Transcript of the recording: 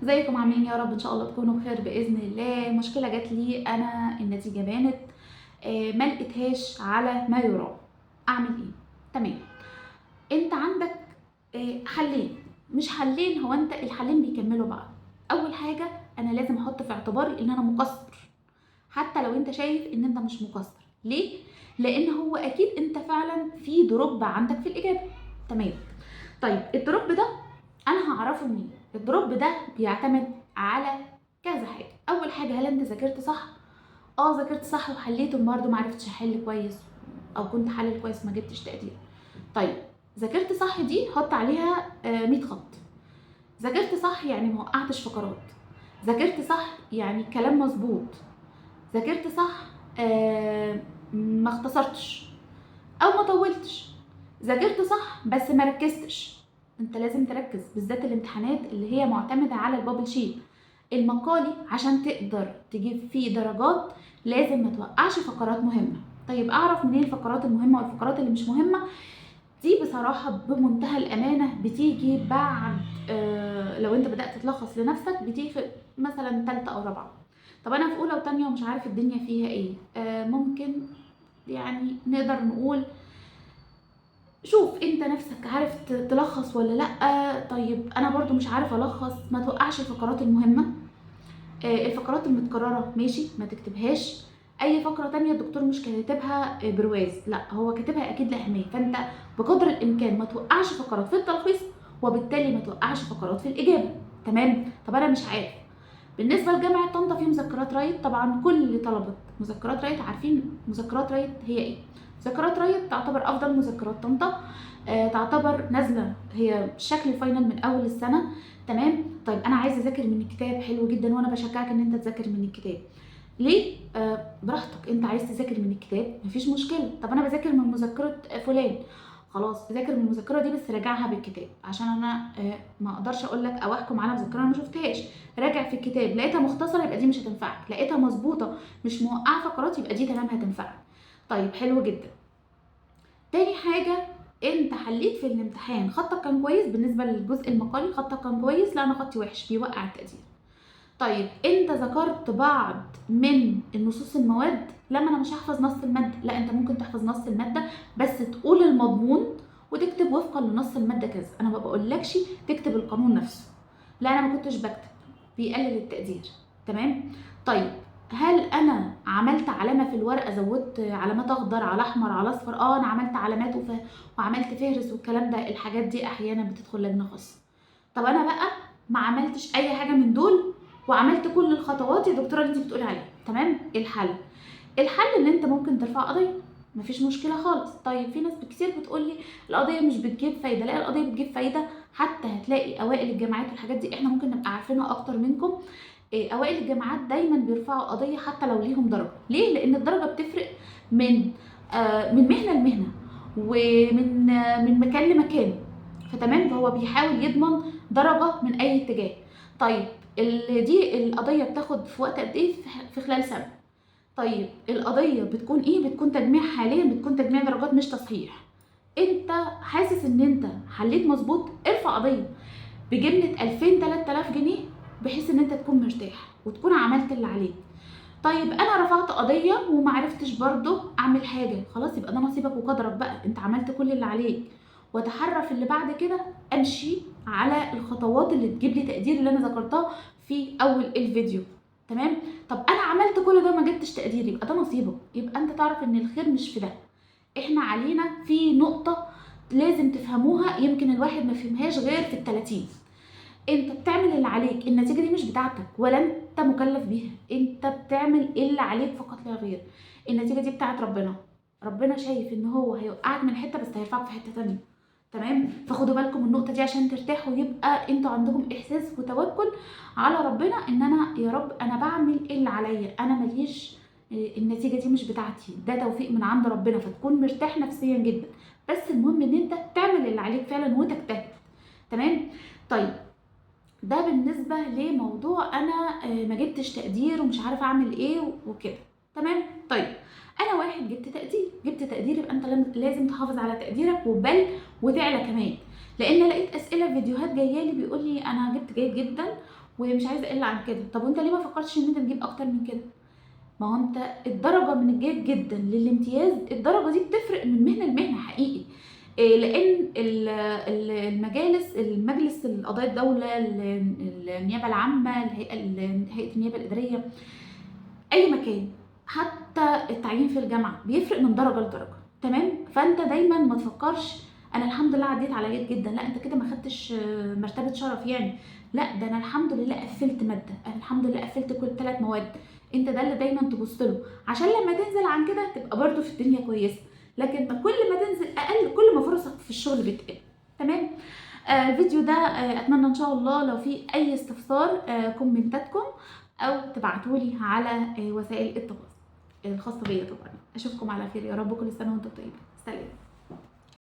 ازيكم عاملين؟ يا رب ان شاء الله تكونوا بخير باذن الله. مشكلة جات لي انا، النتيجة بانت، ما لقيتهاش على ما يرام، اعمل ايه؟ تمام، انت عندك حلين، مش حلين، هو انت الحلين بيكملوا بعض. اول حاجة انا لازم احط في اعتباري ان انا مقصر، حتى لو انت شايف ان انت مش مقصر. ليه؟ لان هو اكيد انت فعلا في drop عندك في الاجابة. تمام، طيب ال drop ده انا هعرفه منين؟ ال drop ده بيعتمد على كذا حاجة. اول حاجة، هل انت ذاكرت صح؟ ذاكرت صح وحليت وبرده ما عرفتش احل كويس، او كنت حلل كويس ما جبتش تقدير. طيب ذاكرت صح دي حط عليها 100 خط. ذاكرت صح يعني ما وقعتش فقرات، ذاكرت صح يعني كلام مظبوط، ذاكرت صح ما اختصرتش او ما طولتش، ذاكرت صح بس ما ركزتش. انت لازم تركز، بالذات الامتحانات اللي هي معتمدة على ال bubble sheet المقالي، عشان تقدر تجيب فيه درجات لازم ما توقعش فقرات مهمة. طيب اعرف منين الفقرات المهمة والفقرات اللي مش مهمة؟ دي بصراحة بمنتهى الأمانة بتيجي بعد، لو انت بدأت تلخص لنفسك بتيجي في مثلا تالتة أو رابعة. طب أنا في أولى وتانية ومش عارف الدنيا فيها إيه، ممكن يعني نقدر نقول شوف انت نفسك عارف تلخص ولا لأ. طيب أنا برضو مش عارف ألخص، ما توقعش الفقرات المهمة، الفقرات المتكررة ماشي ما تكتبهاش. أي فقرة تانية الدكتور مش كاتبها برواز، لا هو كاتبها أكيد لأهمية، فأنت بقدر الإمكان ما توقعش فقرات في التلخيص، وبالتالي ما توقعش فقرات في الإجابة. تمام، طب أنا مش عارف. بالنسبة لجامعة طنطا في مذكرات رايت، طبعا كل طلبة مذكرات رايت عارفين مذكرات رايت هي إيه. مذكرات رايت تعتبر أفضل مذكرات طنطا، تعتبر نازلة هي شكل final من أول السنة. تمام، طيب أنا عايزة أذاكر من الكتاب، حلو جدا، وأنا بشجعك إن أنت تذاكر من الكتاب. ليه؟ براحتك، انت عايز تذاكر من الكتاب مفيش مشكلة. طب انا بذاكر من مذكره فلان، خلاص ذاكر من المذكرة دي بس راجعها بالكتاب، عشان انا ما اقدرش اقول لك او احكم على مذكره انا ما شفتهاش. راجع في الكتاب، لقيتها مختصره يبقى دي مش هتنفعك، لقيتها مظبوطة مش موقعه فقرات يبقى دي تمام هتنفعك. طيب حلو جدا. تاني حاجة، انت حليت في الامتحان خطك كان كويس؟ بالنسبة للجزء المقالي خطك كان كويس؟ لا انا خطي وحش، بيوقع التقدير. طيب انت ذكرت بعض من النصوص المواد؟ لا ما انا مش هحفظ نص المادة. لا انت ممكن تحفظ نص المادة بس تقول المضمون وتكتب وفقا لنص المادة كذا. انا ما بقولكش تكتب القانون نفسه، لا انا ما كنتش بكتب، بيقلل التقدير. تمام، طيب هل انا عملت علامة في الورقة، زودت علامات اخضر على احمر على اصفر؟ انا عملت علامات وعملت فهرس والكلام ده، الحاجات دي احيانا بتدخل لجنة خاصة. طب انا بقى ما عملتش اي حاجة من دول وعملت كل الخطوات يا دكتورة اللي انت بتقولي عليها. تمام، الحل ان انت ممكن ترفع قضية، مفيش مشكلة خالص. طيب في ناس كتير بتقول لي القضية مش بتجيب فايده. لا القضية بتجيب فايده، حتى هتلاقي اوائل الجامعات والحاجات دي احنا ممكن نبقى عارفينها اكتر منكم. اوائل الجامعات دايما بيرفعوا قضية حتى لو ليهم درجه. ليه؟ لان الدرجة بتفرق من مهنة لمهنه ومن من مكان لمكان. فتمام، فهو بيحاول يضمن درجه من اي اتجاه. طيب دي القضية بتاخد في وقت قد ايه؟ في خلال سنة. طيب القضية بتكون ايه؟ بتكون تجميع، حاليا بتكون تجميع درجات مش تصحيح. انت حاسس ان انت حليت مظبوط، ارفع قضية بجملة 2000 3000 جنيه، بحيث ان انت تكون مرتاح وتكون عملت اللي عليك. طيب انا رفعت قضية ومعرفتش برضو اعمل حاجة، خلاص يبقى ده نصيبك وقدرك بقى، انت عملت كل اللي عليك. واتحرى في اللي بعد كده، امشي على الخطوات اللي تجيب لي تقدير اللي انا ذكرتها في اول الفيديو. تمام، طب انا عملت كل ده وما جبتش تقدير، يبقى ده نصيبك، يبقى انت تعرف ان الخير مش في ده. احنا علينا في نقطة لازم تفهموها، يمكن الواحد ما فهمهاش غير في ال30. انت بتعمل اللي عليك، النتيجة دي مش بتاعتك ولا انت مكلف بيها، انت بتعمل اللي عليك فقط لا غير. النتيجة دي بتاعت ربنا، ربنا شايف ان هو هيوقعك من حتة بس هيرفعك في حتة تانية. تمام، فخدوا بالكم من النقطة دي عشان ترتاحوا، ويبقى انتوا عندكم احساس وتوكل على ربنا ان انا يا رب انا بعمل اللي عليا، انا ماليش، النتيجة دي مش بتاعتي، ده توفيق من عند ربنا، فتكون مرتاح نفسيا جدا. بس المهم ان انت تعمل اللي عليك فعلا وتجتهد. تمام، طيب ده بالنسبة لموضوع انا ما جبتش تقدير ومش عارفه اعمل ايه وكده. تمام، طيب انا واحد جبت تقدير، جبت تقدير يبقى انت لازم تحافظ على تقديرك وبل وتعلى كمان. لان لقيت اسئلة فيديوهات جاية لي بيقول لي انا جبت جيد جدا ومش عايزه اقل عن كده. طب وانت ليه ما فكرتش ان انت تجيب اكتر من كده؟ ما هو انت الدرجة من الجيد جدا للامتياز، الدرجة دي بتفرق من مهنة لمهنه حقيقي، لان المجالس، المجلس القضاء، الدولة، النيابة العامة، الهيئة، هيئة النيابة الادارية، اي مكان، حتى التعيين في الجامعة بيفرق من درجه لدرجة. تمام؟ فانت دايما ما تفكرش انا الحمد لله عديت على جيد جدا، لا انت كده ما خدتش مرتبه شرف يعني، لا ده انا الحمد لله قفلت مادة، انا الحمد لله قفلت كل 3 مواد. انت ده اللي دايما تبص له، عشان لما تنزل عن كده تبقى برده في الدنيا كويسة، لكن كل ما تنزل اقل كل ما فرصك في الشغل بتقل. تمام؟ الفيديو ده اتمنى ان شاء الله لو في اي استفسار كومنتاتكم او تبعتولي على وسائل التواصل الخاصة بيا. طبعا اشوفكم على خير يا رب، كل سنة وانتم طيبين. سلام.